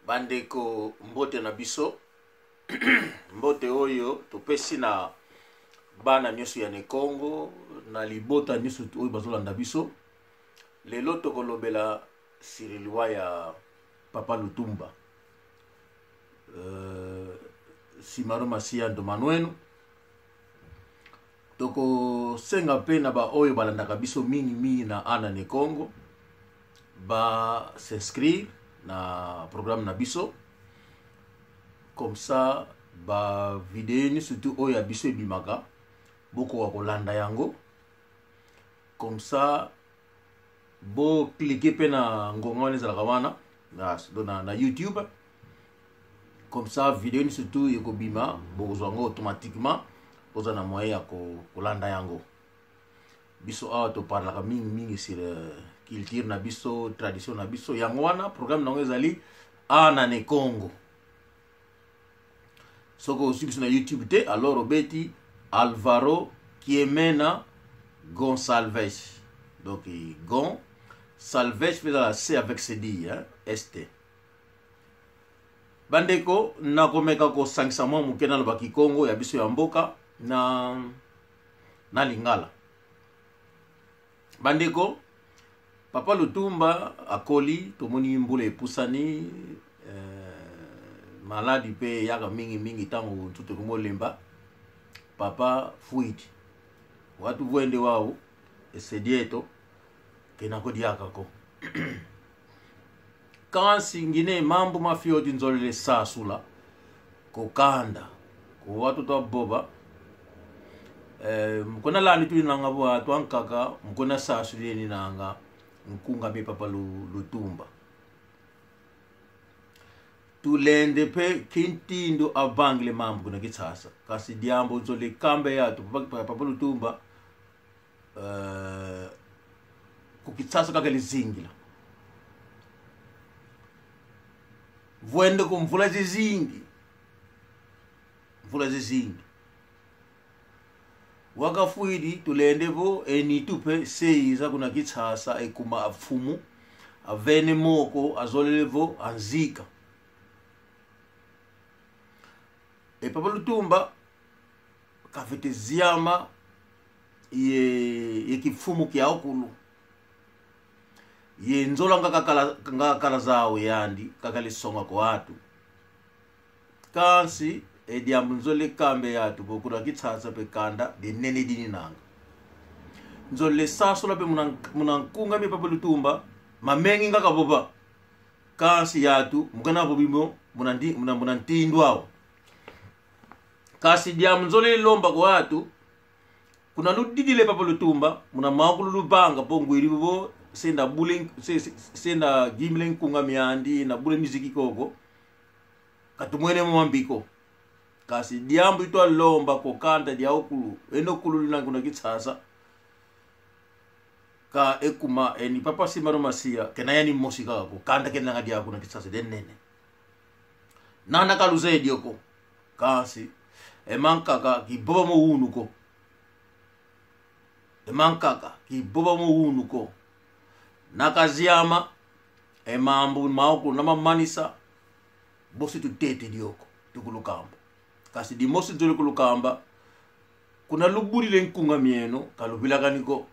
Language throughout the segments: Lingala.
Bandeko, mbote na biso. Mbote oyo topesi na bana nyonso ya Nekongo, na libota nyonso oyo bazolanda biso. Lelo tokolobela sur liwa ya Papa Lutumba. Simaro Masiya Ndomanuenu. Tokosenga mpe na baoyo balandaka biso mingi mingi na Ana Nekongo ba s'inscrire na programme na biso, comme ça ba video nyonso tu oyo ya biso ebimaka bokoka kolanda yango, comme ça bo cliquer mpe na ngonga wana ezalaka wana na YouTube, comme ça video nyonso tu ekobima bokozwa yango automatiquement, oza na moyen ya kolanda yango. Biso awa toparlaka mingi mingi sur culture na biso, tradition na biso. Yango wana programme nango ezali Ana ne Congo. Soki ozwi biso na YouTube te, alors obeti Alvaro Kiemena Gonsalves, donc Gon Salves mpe ezala C avec C D, hein, ST. Bandeko, nakomeka kosangisa mwa moke, naloba kikongo ya biso ya mboka na lingala. Bandeko, Papa Lutumba akoli, tomoni mbula epusani, maladi mpe eyaka mingimingi ntango ntutu ekomi olemba. Papa fuiti watu vwende wau esedieto kenakodiakako kansi ngine mambo mafioti nzolele sasula kokanda kowatu twa boba, mukona lani tuli nanga bwa twankaka mukona sasuleni nanga nkunga mi Papa Lutumba tulende pe kintindo abangle mambo kuna kitsasa kasi diambo nzole kambe yatu papa Lutumba, kukitsasa kaka lizingila vuende kumvula zizingi, mvula zizingi wakafuidi tulende vo enitu pe seiza kuna kitsasa ekuma apfumu avene moko azolele vo anzika e Papa Lutumba kafete ziama ye kifumu kia okulu ye nzola ngakakala zawo yandi kaka lisonga ko atu kansi ediambu nzole kambe yatu bokuna kitsatsa pe kanda dinene dini nanga nzole sasola pe muna nkunga mi Papa Lutumba mamengi ngaka boba kasi yatu mukana bobimo muna ntindu awo kasi diambu nzole lomba ko atu kuna ludidile Papa Lutumba muna makulu lubanga po ngwiri bo senda bule senda gimle nkunga miandi na bule miziki koko katumwene mwambiko kasi diambu itwa lomba kokanda dia okulu eno kulu linangu na kitsasa ka ekuma eni Papa Simaro Masia kena yani mosika ko kanda kena ngadia kuna kitsasa denene nana kaluze dioko kasi emankaka kiboba mo unuko emankaka kiboba mo unuko nakaziama emambu maokulu na mamanisa bosi tutete dioko tukulukamba kasi dimosi nzoli kulukamba kuna lubulile nkunga mieno kalubilakaniko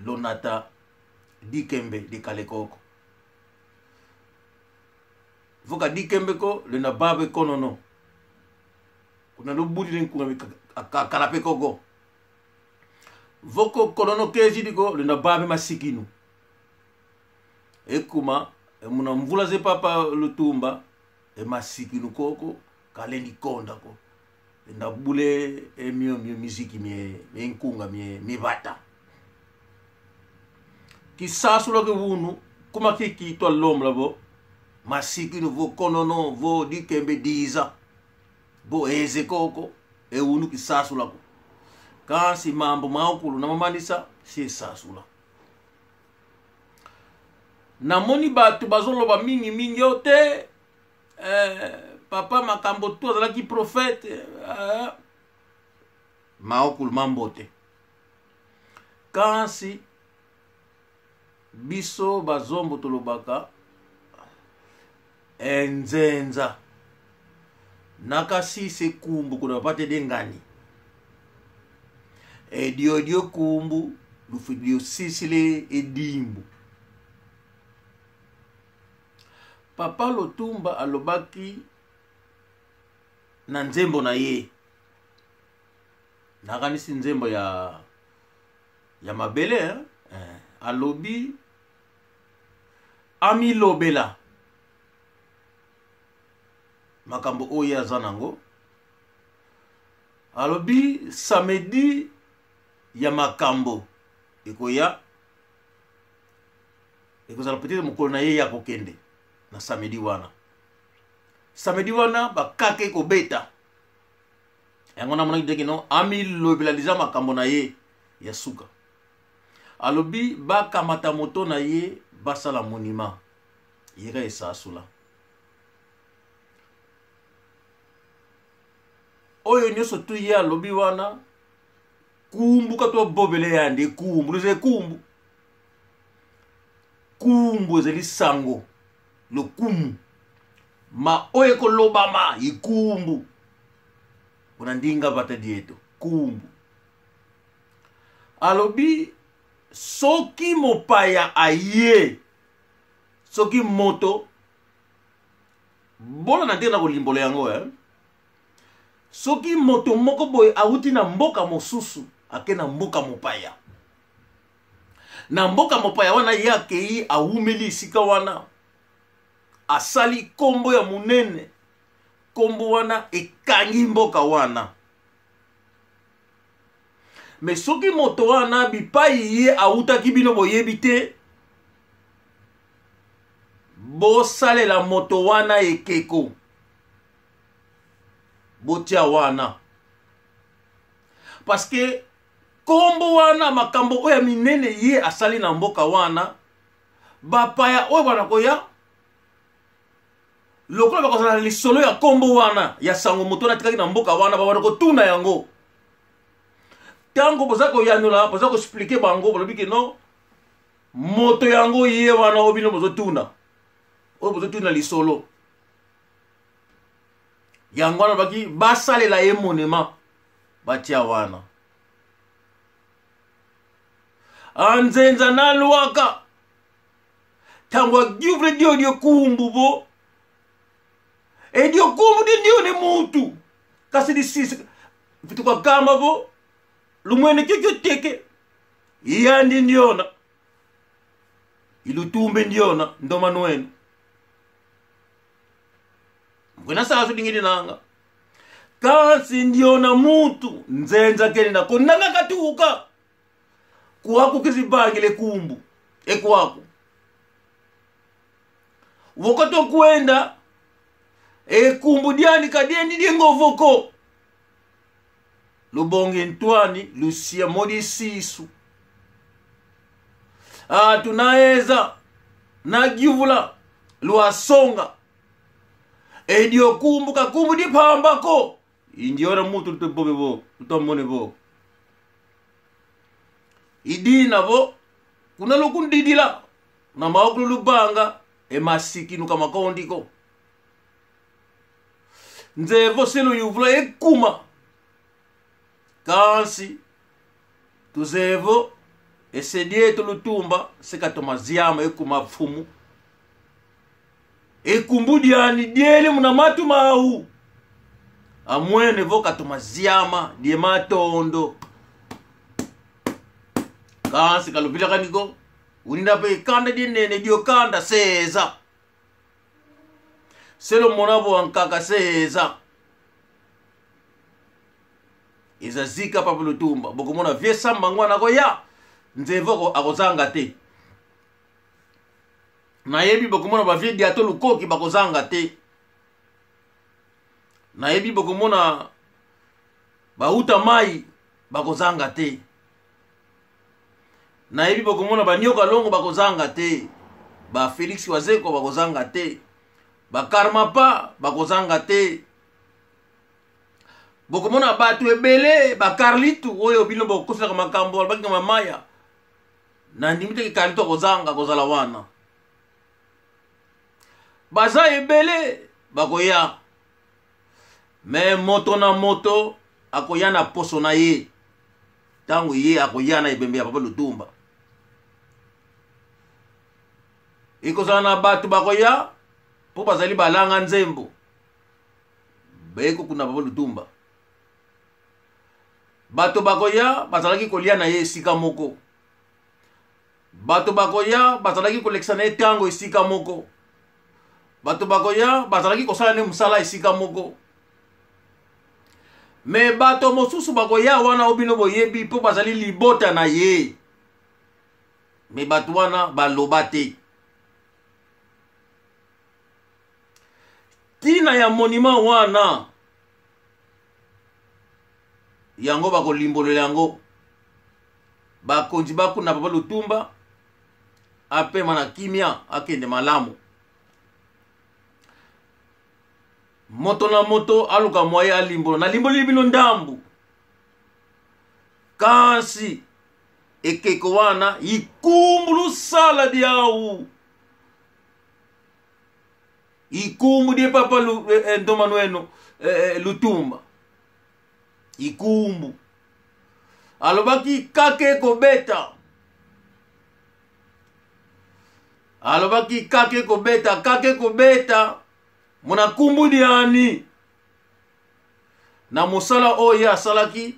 lonata dikembe dikalekoko voka dikembe ko lena babe konono kuna lubulile nkunga kalape koko voko konono kezi diko lena babe masikinu ekuma muna mvula ze Papa Lutumba emasikinu koko kalendi konda ko na bule emio mio miziki mie nkunga mie mibata kisasulo ke wunu kuma kiki to lomla bo masikinu vo konono vo dikembe diza bo eze koko ewunu kisasula ko kasi mambo maokulu na mamanisa si esasula. Namoni bato bazoloba mingi mingi yo te, papa makambo tu azalaki prophète, maokulu mambote kasi biso bazombo tolobaka. Enzenza nakasise kumbu kuna bapate dengani ediodio kumbu lufidiosisile edimbu. Papa Lutumba alobaki na nzembo na ye, nakanisi nzembo ya ya mabele hein? Eh, alobi amilobela makambo oyo ye aza nango. Alobi samedi ya makambo ekoya, ekozala peut-être mokolo na ye ya kokende na samedi wana. Samedi wana bakake kobeta yango, namonaki te kino amilobela deja makambo na ye ya suka. Alobi bakamata moto na ye basala monument yeka esasula oyo nyonso tu ye alobi wana. Kumbu ka tobobele yandi ekumbu luza ekumbu kumbu ezali sango lokumu ma oyo ekolobama ikumbu kuna ndinga bata dieto kumbu. Alobi soki mopaya aye, soki moto bona na ndenge na kolimbola yango eh? Soki moto moko boye awuti na mboka mosusu ake na mboka mopaya, na mboka mopaya wana ye akei awumeli esika wana, asali kombo ya monene, kombo wana ekangi mboka wana. Me soki moto wana bipai ye awutaki bino boyebi te, bosalela moto wana ekeko, botia wana, parce que kombo wana, makambo oyo ya minene ye asali na mboka wana, bapaya oyo bana koya lokola bakozala na lisolo ya kombo wana ya sango moto wana atikaki na mboka wana, babanda kotuna yango. Ntango boza koyanola, boza koexplike bango, balobi ke non, moto yango ye wana oyo bino bozotuna, oyo bozotuna lisolo yango wana. Baki basalela ye monema, batia wana anzenza na lwaka ntango agiuvre dio dio kumbu bo edio kumbu di ndio ni mutu kasi disisi vitukakamba bo lumwene kyokyo teke yandi ndiona ilutumbe ndiona ndoma nwenu mbwena sasu dingidi nanga kasi ndiona mutu nzenza keni na konanga katuka kuwaku kizibangile kumbu ekwaku wokoto kwenda ekumbu diani kadiendi diengovoko lubonge ntwani lusia modisisu ah, tunaeza nagyuvula lwasonga ediokumbu kakumbu dipambako indiora mutu lutobobe bo lutomone bo idina bo kuna lokundidila na maokulu lubanga emasikinu kamakondiko nzevo selo yuvula ekuma kansi tuzevo esedieto lutumba sekatomaziama ekuma pfumu ekumbu diani diele muna matu mau amwene vo katomaziama die matondo kansi kalupila kaniko ulinda pe kanda dinene dio kanda seza selo monabo ankaka seza eza zika papa Lutumba. Bokomona vie samba ngwana koya nzevo akozanga te, nayebi bokomona bavie diato lukoki bakozanga te, nayebi bokomona bauta mai bakozanga te, nayebi bokomona banioka longo bakozanga te, ba Felix Wazekwa bakozanga te, ba Karmapa bakozanga te, bokomona bato ebele ba Carlitu oyo bino bokoselaka makambo alobaki na mamaya, nandimi teke Carlitu akozanga kozala wana. Baza ebele bakoya. Me moto na moto akoya na poso na ye. Ntango ye akoya na ebembe ya Papa Lutumba. Ekozala na bato bakoya mpo bazali balanga nzembo. Baye kokunda Papa Lutumba. Bato bakoya bazalaki kolia na ye esika moko. Bato bakoya bazalaki kolekisa na ye ntango esika moko. Bato bakoya bazalaki kosala ne mosala esika moko. Me bato mosusu bakoya wana oyo bino boyebi mpo bazali libota na ye. Me bato wana baloba te. Ntina ya monument wana yango bakolimbolela yango bakonzi bakunda Papa Lutumba apema na kimia, akende malamu. Moto na moto aluka mwaye alimbola. Nalimboleli bino ndambu, kasi ekeko wana ikumbu lusala diawu ikumbu die papa lu, eh, eh, ndoma nweno eh, eh, Lutumba ikumbu alobaki kake ekobeta, alobaki kake ekobeta, kake ekobeta munakumbu diani na mosala oyo ye asalaki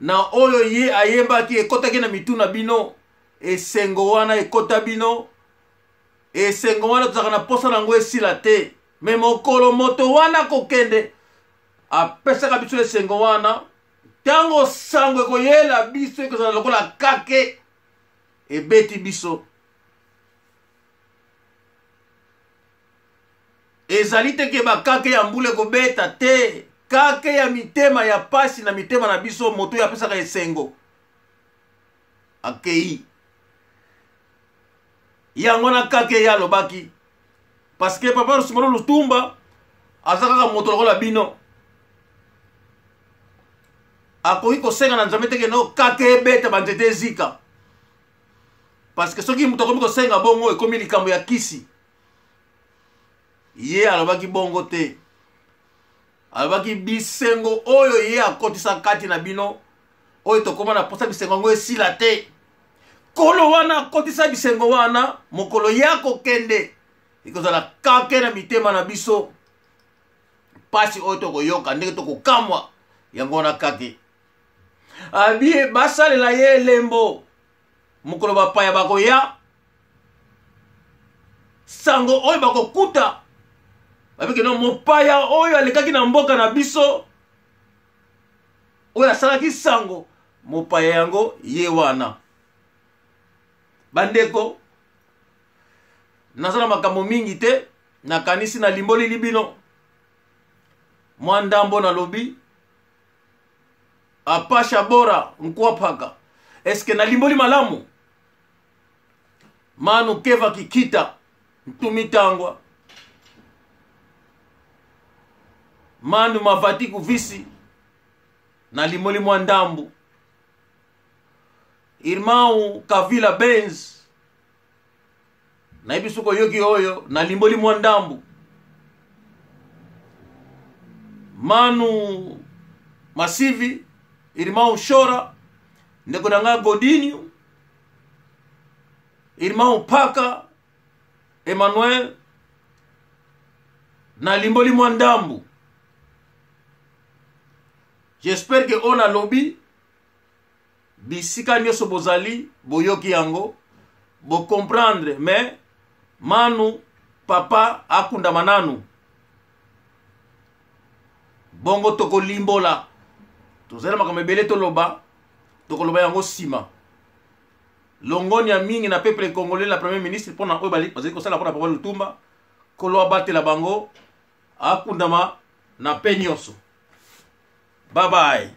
na oyo ye ayembaki ekotaki na mitu na bino. Esengo wana ekota bino, esengo wana tozalaka na posa na yango esila te. Me mokolo moto wana kokende apesaka biso esengo wana, ntango sango ekoyela biso ekozala lokola kake ebeti biso. Ezali te ke bakake ya mbula ekobeta te, kake ya mitema ya pasi na mitema na biso. Moto oyo apesaka esengo akei yango na kake ye alobaki, parce que Papa Simon Lutumba aza kaka moto lokola bino, akoki kosenga na Nzambe te ke no kake ebeta banzete ezika, parce que soki moto akomi kosenga bongo ekomi likambo ya kisi. Ye alobaki bongo te, alobaki bisengo oyo ye akotisa kati na bino, oyo tokóma na posa bisengo yango esila te. Kolo wana akotisa bisengo wana, mokolo ya kokende ekozala kake na mitema na biso, mpasi oyo tokoyoka ndenge tokokamwa yango wana kake. Abie basalela ye elembo, mokolo bapaya bakoya, sango oyo bakokuta babiki no mopaya oyo alekaki na mboka na biso, oyo asalaki sango, mopaya yango ye wana. Bandeko, naza na makambo mingi te, nakanisi nalimboleli bino mwa ndambo. Nalobi apasha bora nkwapaka, eske nalimboli malamu? Manu keva kikita ntumitangwa manu mavati kuvisi, nalimboli mwa ndambu. Irmão Kavila Benz, nayebi soki oyoki oyo, nalimboli mwa ndambu. Manu Masivi, Irmão Shora, ndeko na nga Godinho, Irmão Paka Emmanuel, nalimboli mwa ndambu. J'espère que oyo nalobi, bisika nyonso bozali boyoki yango, bocomprendre. Mais manu papa akundama nanu, bongo tokolimbola. Tozali na makambo ebele toloba, tokoloba yango nsima. Longonia mingi na peuple congolais, na premier ministre, mpona oyo bazali kosala mpona Papa Lutumba. Kolo abatela bango, akundama na pe nyonso. Bye bye.